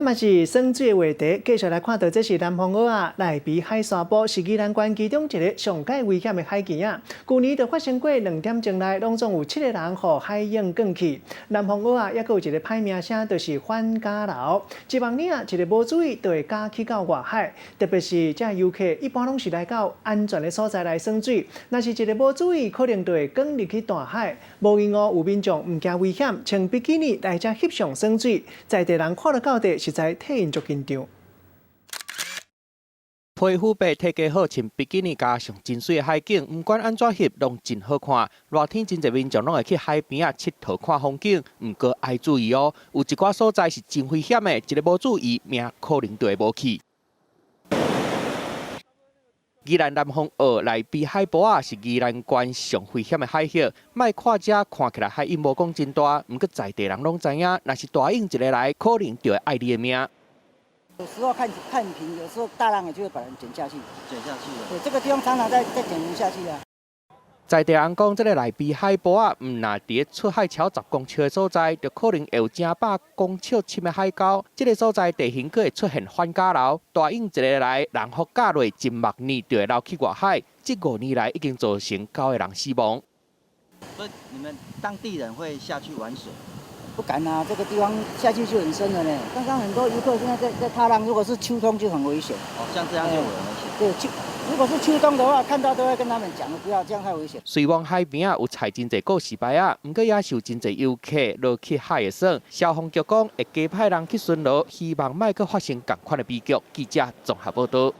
嘛是耍水的話題，繼續來看到這是南風澳仔內埤海沙埔，是宜蘭縣其中一个上蓋危險的海墘仔。舊年就發生過2點鐘內，攏總有七个人予海湧捲去。南風澳仔猶閣有一个歹名聲，就是反甲流。一望爾仔，一个無注意，就會咬去到外海。特別是這遊客，一般攏是來到安全的所在來耍水，若是一个無注意，可能就會捲入去大海。無閒哦，有民眾毋驚危險，穿比基尼來遮翕相耍水，在地人看著到底，實在替𪜶足緊張。皮膚白、體格好，穿比基尼加上真媠的海景，毋管按怎翕，攏真好看。熱天真濟民眾攏會去海邊仔𨑨迌看風景，毋過愛注意哦，有一寡所在是真危險的，一个無注意，命可能就會無去。宜蘭南風澳內埤海埔仔是宜蘭縣上危險的海域，莫看遮看起來海湧無講真大，毋過在地人攏知影，若是大湧一个來，可能就會愛你的命。有時候看看平，有時候大浪也就會把人捲下去。捲下去了。對，這個地方常常在捲人下去啊。在地人講，這个內埤海埔仔，毋若佇咧出海超10公尺的所在，就可能會有成百公尺深的海溝。這个所在地形閣會出現反甲流，大湧一个來，人予咬落真目呢，就會流去外海。這5年來已經造成九個人死亡。所以你們當地人會下去玩水？不敢啊，這個地方下去就很深了呢。剛剛很多遊客現在在踏浪，如果是秋冬就很危險。哦，像這樣就很危險。對，秋如果是秋冬的話，看到都會跟他們講，不要這樣太危險。雖罔海邊仔有採真濟告示牌仔，毋過也是有真濟遊客落去海會耍。消防局講會加派人去巡邏，希望莫閣發生仝款的悲劇。記者綜合報導。